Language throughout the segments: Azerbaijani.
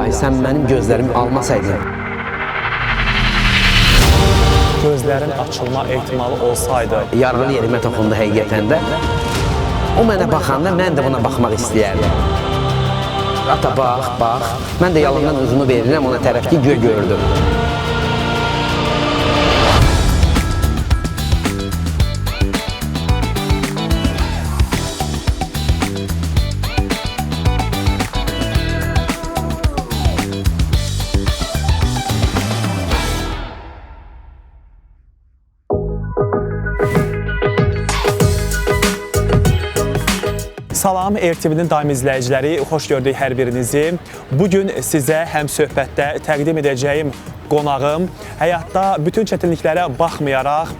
İlahi, sən mənim gözlərimi almasaydın. Gözlərin açılma ehtimalı olsaydı, Yarğılı yerimə toxundu həqiqətən də. O mənə baxanda mən də buna baxmaq istəyərdim. Ata bax, bax. Mən də yalandan üzümü verirəm ona tərəf ki, gör gördüm. Salam RTV-nin daimi izləyiciləri, xoş gördük hər birinizi. Bu gün sizə həm söhbətdə təqdim edəcəyim qonağım həyatda bütün çətinliklərə baxmayaraq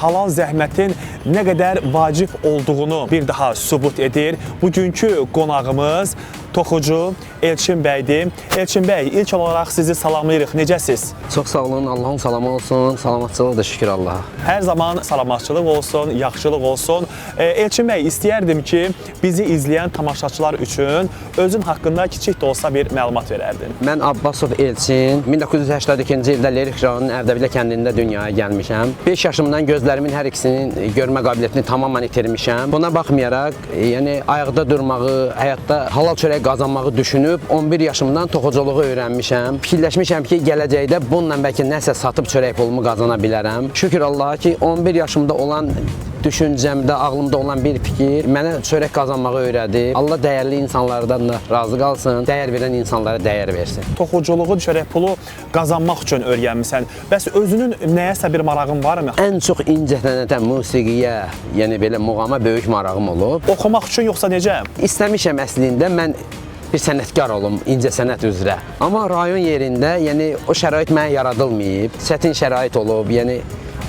halal zəhmətin nə qədər vacib olduğunu bir daha sübut edir. Bugünkü qonağımız toxucu Elçin bəydir. Elçin bəy, ilk olaraq sizi salamlayırıq. Necəsiz? Çox sağ olun, Allahın salamı olsun. Salamatçılıqdır, şükür Allaha. Hər zaman salamatçılıq olsun, yaxşılıq olsun. Elçin bəy, istəyərdim ki, bizi izləyən tamaşaçılar üçün özün haqqında kiçik də olsa bir məlumat verərdin. Mən Abbasov Elçin, 1982-ci ildə Lerik rayonunun Ərdəbilə kəndində dünyaya gəlmişəm. 5 yaşımdan gözlərimin hər ikisinin görmə qabiliyyətini tamamilə itirmişəm. Buna baxmayaraq, yəni ayaqda durmağı, həyatda halal çörək qazanmağı düşünüb 11 yaşımdan toxuculuğu öyrənmişəm. Fikirləşmişəm ki, gələcəkdə bununla bəlkə nəsə satıb çörək pulumu qazana bilərəm. Şükür Allaha ki, 11 yaşımda olan düşüncəmdə, ağlımda olan bir fikir mənə çörək qazanmağı öyrədib. Allah dəyərli insanlardan da razı qalsın, dəyər verən insanlara dəyər versin. Toxuculuğu çörək pulu qazanmaq üçün öyrənmisən. Bəs özünün nəyəsə bir marağın varmı? Ən çox incəsənətə, musiqiyə, yəni belə muğama böyük marağım olub. Oxumaq üçün yoxsa necə? İstəmişəm əslində mən bir sənətkar olum incəsənət üzrə. Amma rayon yerində, yəni o şərait mənə yaradılmayıb, çətin şərait olub, yəni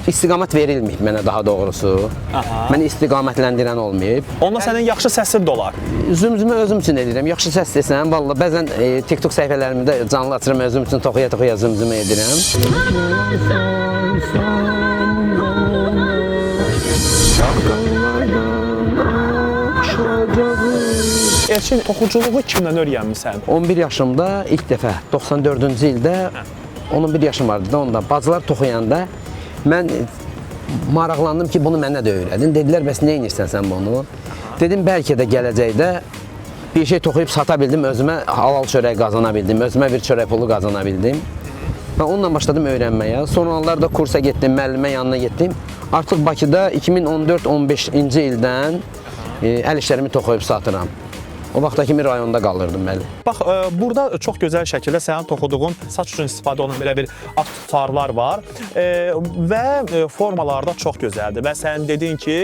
istiqamət verilməyib mənə daha doğrusu. Aha. Məni istiqamətləndirən olmayıb. Onda sənin yaxşı səsin də olar. Zümzümə özüm üçün edirəm. Yaxşı səs desəm, vallah bəzən TikTok səhifələrimdə canlı açıram özüm üçün toxuya-toxuya zümzümə edirəm. Elçin, toxuculuğu kimdən öyrənmisən? 11 yaşımda ilk dəfə 94-cü ildə 11 yaşım vardı da onda bacılar toxuyanda mən maraqlandım ki, bunu mənə də öyrədin. Dedilər, bəs nə edirsən sən bunu? Dedim, bəlkə də gələcəkdə bir şey toxuyub sata bildim, özümə halal çörək qazana bildim, özümə bir çörək pulu qazana bildim. Və onunla başladım öyrənməyə. Sonralar da kursa getdim, müəllimə yanına getdim. Artıq Bakıda 2014-15-ci ildən əl işlərimi toxuyub satıram. O vaxta kimi rayonda qalırdım, bəli. Bax, burada çox gözəl şəkildə sənin toxuduğun saç üçün istifadə olunan belə bir aksesuarlar var və formalar da çox gözəldir. Və sən dedin ki,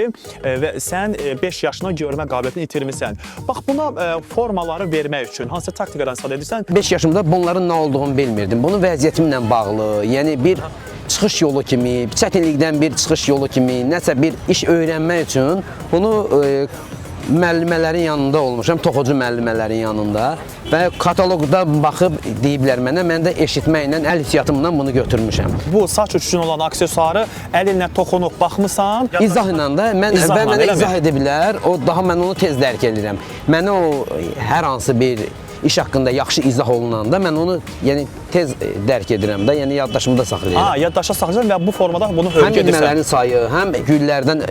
və sən 5 yaşına görmə qabiliyyətini itirmisən. Bax, buna formaları vermək üçün hansı taktikadan istifadə edirsən? 5 yaşımda bunların nə olduğunu bilmirdim. Bunun vəziyyətimlə bağlı, yəni bir çıxış yolu kimi, çətinlikdən bir çıxış yolu kimi, nəsə bir iş öyrənmək üçün bunu müəllimələrin yanında olmuşam, toxucu müəllimələrin yanında və kataloqda baxıb deyiblər mənə, mən də eşitməklə, əl hissiyatımla bunu götürmüşəm. Bu saç üçün olan aksesuarı əlinlə toxunub baxmısan? İzahla da mən İzahla, və mənə eləmi? izah ediblər, o daha mən onu tez dərk edirəm. Mənə o hər hansı bir iş haqqında yaxşı izah olunanda mən onu yəni tez dərk edirəm də, yəni yaddaşımda saxlayıram. Ha, yaddaşa saxlayırsan və bu formada bunu Həm hörgü edirsən. ilmələrin sayı, həm güllərdən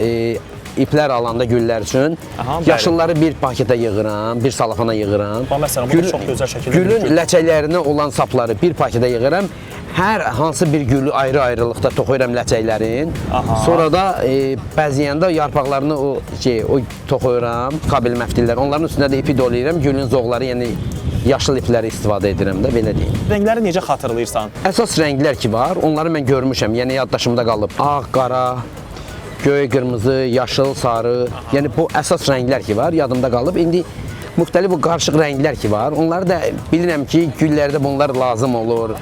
iplər alanda güllər üçün Aha, bəli. yaşılları bir paketə yığıram, bir salafana yığıram. Bax, məsələn, bu da çox gözəl şəkildə Gülün bir gül. ləçəklərinə olan sapları bir paketə yığıram. Hər hansı bir gülü ayrı-ayrılıqda toxuyuram ləçəklərin. Aha. Sonra da bəzəyəndə yarpaqlarını o şey, o toxuyuram, kabel məftillər. Onların üstünə də ipi dolayıram. Gülün zoğları, yəni yaşıl ipləri istifadə edirəm də, belə deyim. Rəngləri necə xatırlayırsan? Əsas rənglər ki var, onları mən görmüşəm, yəni yaddaşımda qalıb. Ağ, qara, göy, qırmızı, yaşıl, sarı. Yəni bu əsas rənglər ki var, yadımda qalıb. İndi müxtəlif bu qarışıq rənglər ki var, onları da bilirəm ki, güllərdə bunlar lazım olur.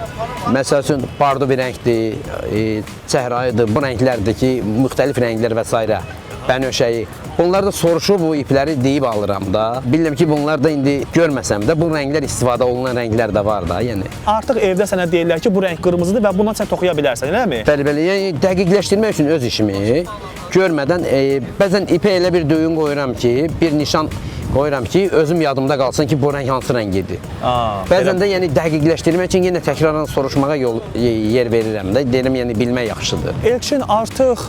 Məsəl üçün, bardo bir rəngdir, çəhrayıdır, bu rənglərdir ki, müxtəlif rənglər və s. Bənövşəyi. Bunlar da soruşub bu ipləri deyib alıram da. Bilirəm ki, bunlar da indi görməsəm də bu rənglər istifadə olunan rənglər də var da, yəni. Artıq evdə sənə deyirlər ki, bu rəng qırmızıdır və bundan sən toxuya bilərsən, eləmi? Bəli, bəli. Yəni dəqiqləşdirmək üçün öz işimi görmədən bəzən ipə elə bir düyün qoyuram ki, bir nişan Qoyuram ki, özüm yadımda qalsın ki, bu rəng hansı rəng idi. Bəzən də yəni dəqiqləşdirmək üçün yenə təkrarən soruşmağa yol yer verirəm də. Deyirəm, yəni bilmək yaxşıdır. Elçin, artıq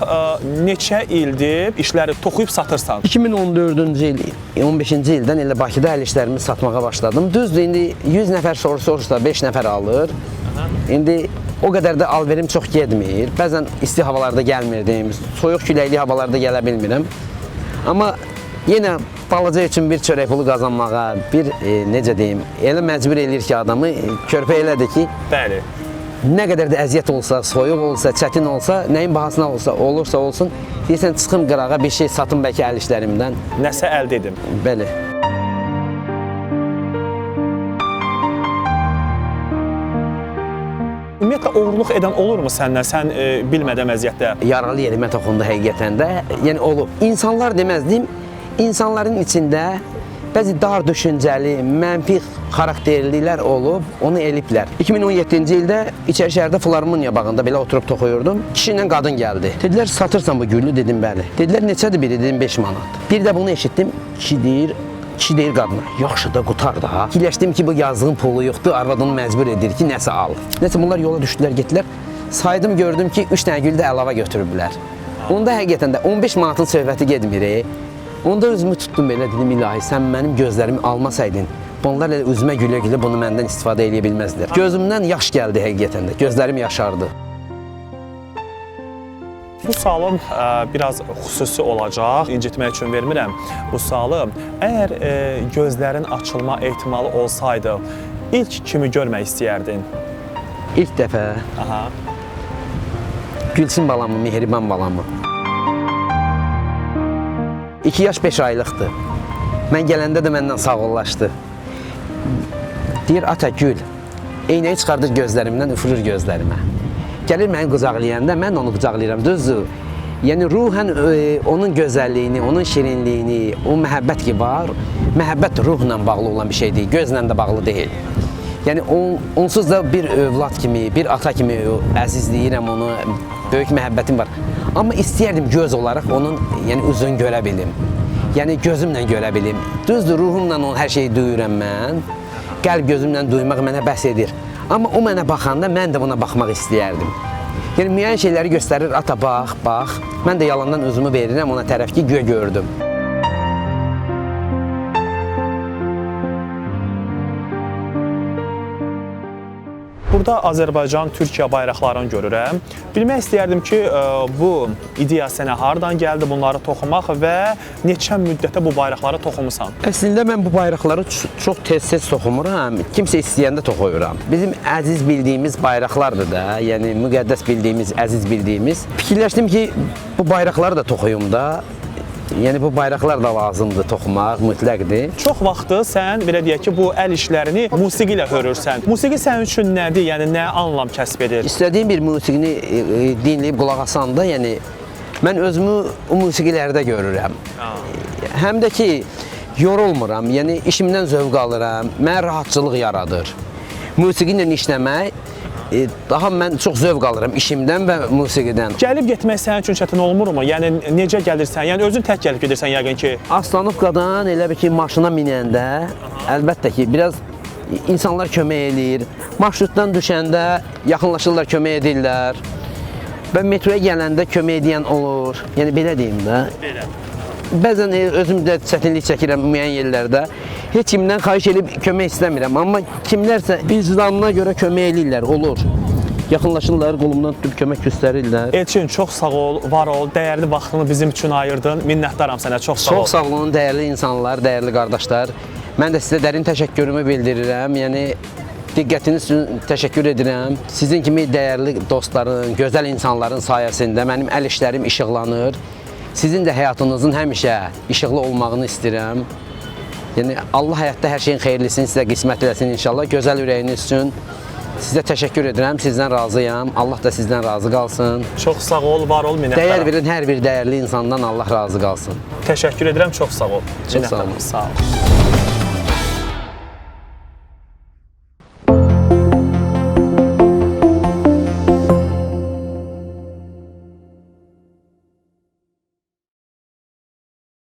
neçə ildir işləri toxuyub satırsan? 2014-cü il, 15-ci ildən elə Bakıda əl işlərimi satmağa başladım. Düzdür, indi 100 nəfər soruşsa 5 nəfər alır. İndi o qədər də alverim çox getmir. Bəzən isti havalarda gəlmirdim, soyuq küləkli havalarda gələ bilmirəm. Amma yenə balaca üçün bir çörək pulu qazanmağa, bir necə deyim, elə məcbur eləyir ki adamı, körpə elədir ki, Bəli. nə qədər də əziyyət olsa, soyuq olsa, çətin olsa, nəyin bahasına olsa, olursa olsun, deyirsən çıxım qırağa bir şey satım bəlkə əl işlərimdən. Nəsə əldə edim. Bəli. Ümumiyyətlə oğurluq edən olurmu səndən, sən bilmədən vəziyyətdə? Yaralı yerimə toxundu həqiqətən də. Yəni olub. İnsanlar deməzdim, insanların içində bəzi dar düşüncəli, mənfi xarakterlilər olub, onu eliblər. 2017-ci ildə İçəri şəhərdə Filarmoniya bağında belə oturub toxuyurdum. Kişi ilə qadın gəldi. Dedilər, satırsan bu gülü? Dedim, bəli. Dedilər, neçədir biri? Dedim, 5 manat. Bir də bunu eşitdim, kişi deyir qadına, yaxşı da qutar da. Fikirləşdim ki, bu yazdığın pulu yoxdur, arvadını məcbur edir ki, nəsə al. Nəsə bunlar yola düşdülər, getdilər. Saydım, gördüm ki, 3 dənə gül də əlavə götürüblər. Onda həqiqətən də 15 manatın söhbəti getmir. Onda özümü tutdum belə, dedim, ilahi, sən mənim gözlərimi almasaydın, bunlar elə üzümə gülə-gülə bunu məndən istifadə eləyə bilməzdilər. Gözümdən yaş gəldi həqiqətən də, gözlərim yaşardı. Bu sualım biraz xüsusi olacaq, incitmək üçün vermirəm bu sualı. Əgər gözlərin açılma ehtimalı olsaydı, ilk kimi görmək istəyərdin? İlk dəfə. Aha. Gülsün balamı, mehriban balamı. 2 yaş 5 aylıqdır. Mən gələndə də məndən sağollaşdı. Deyir, ata gül. Eynəyi çıxardır gözlərimdən, üfürür gözlərimə. Gəlir məni qucaqlayanda, mən onu qucaqlayıram, düzdür. Yəni ruhən onun gözəlliyini, onun şirinliyini, o məhəbbət ki var, məhəbbət ruhla bağlı olan bir şey deyil, gözlə də bağlı deyil. Yəni onsuz da bir övlad kimi, bir ata kimi əzizləyirəm onu, böyük məhəbbətim var. Amma istəyərdim göz olaraq onun yəni üzünü görə bilim. Yəni gözümlə görə bilim. Düzdür, ruhumla onun hər şeyi duyuram mən. Qəlb gözümlə duymaq mənə bəs edir. Amma o mənə baxanda mən də buna baxmaq istəyərdim. Yəni müəyyən şeyləri göstərir, ata bax, bax. Mən də yalandan özümü verirəm ona tərəf ki, güya gördüm. Burada Azərbaycan, Türkiyə bayraqlarını görürəm. Bilmək istəyərdim ki, bu ideya sənə hardan gəldi bunları toxumaq və neçə müddətə bu bayraqları toxumusan? Əslində mən bu bayraqları çox tez-tez toxumuram. Kimsə istəyəndə toxuyuram. Bizim əziz bildiyimiz bayraqlardır da, yəni müqəddəs bildiyimiz, əziz bildiyimiz. Fikirləşdim ki, bu bayraqları da toxuyum da. Yəni bu bayraqlar da lazımdır toxumaq, mütləqdir. Çox vaxtı sən belə deyək ki, bu əl işlərini musiqi ilə hörürsən. Musiqi sənin üçün nədir? Yəni nə anlam kəsb edir? İstədiyim bir musiqini dinləyib qulaq asanda, yəni mən özümü o musiqilərdə görürəm. Həm də ki yorulmuram, yəni işimdən zövq alıram, mənə rahatçılıq yaradır. Musiqi ilə işləmək, daha mən çox zövq alıram işimdən və musiqidən. Gəlib getmək sənin üçün çətin olmurmu? Yəni necə gəlirsən? Yəni özün tək gəlib gedirsən yəqin ki. Astanovkadan elə bir ki maşına minəndə, əlbəttə ki biraz insanlar kömək eləyir. Marşrutdan düşəndə yaxınlaşırlar, kömək edirlər. Və metroya gələndə kömək edən olur. Yəni belə deyim də. Belə. Bəzən özüm də çətinlik çəkirəm müəyyən yerlərdə. Heç kimdən xahiş edib kömək istəmirəm, amma kimlərsə vicdanına görə kömək eləyirlər, olur. Yaxınlaşırlar, qolumdan tutub kömək göstərirlər. Elçin, çox sağ ol, var ol, dəyərli vaxtını bizim üçün ayırdın. Minnətdaram sənə, çox sağ ol. Çox sağ olun, dəyərli insanlar, dəyərli qardaşlar. Mən də sizə dərin təşəkkürümü bildirirəm. Yəni diqqətiniz üçün təşəkkür edirəm. Sizin kimi dəyərli dostların, gözəl insanların sayəsində mənim əl işlərim işıqlanır. Sizin də həyatınızın həmişə işıqlı olmağını istəyirəm. Yəni Allah həyatda hər şeyin xeyirlisini sizə qismət eləsin inşallah. Gözəl ürəyiniz üçün sizə təşəkkür edirəm, sizdən razıyam. Allah da sizdən razı qalsın. Çox sağ ol, var ol, minnətdaram. Dəyər verən hər bir dəyərli insandan Allah razı qalsın. Təşəkkür edirəm, çox sağ ol. Çox sağ olun. Sağ ol.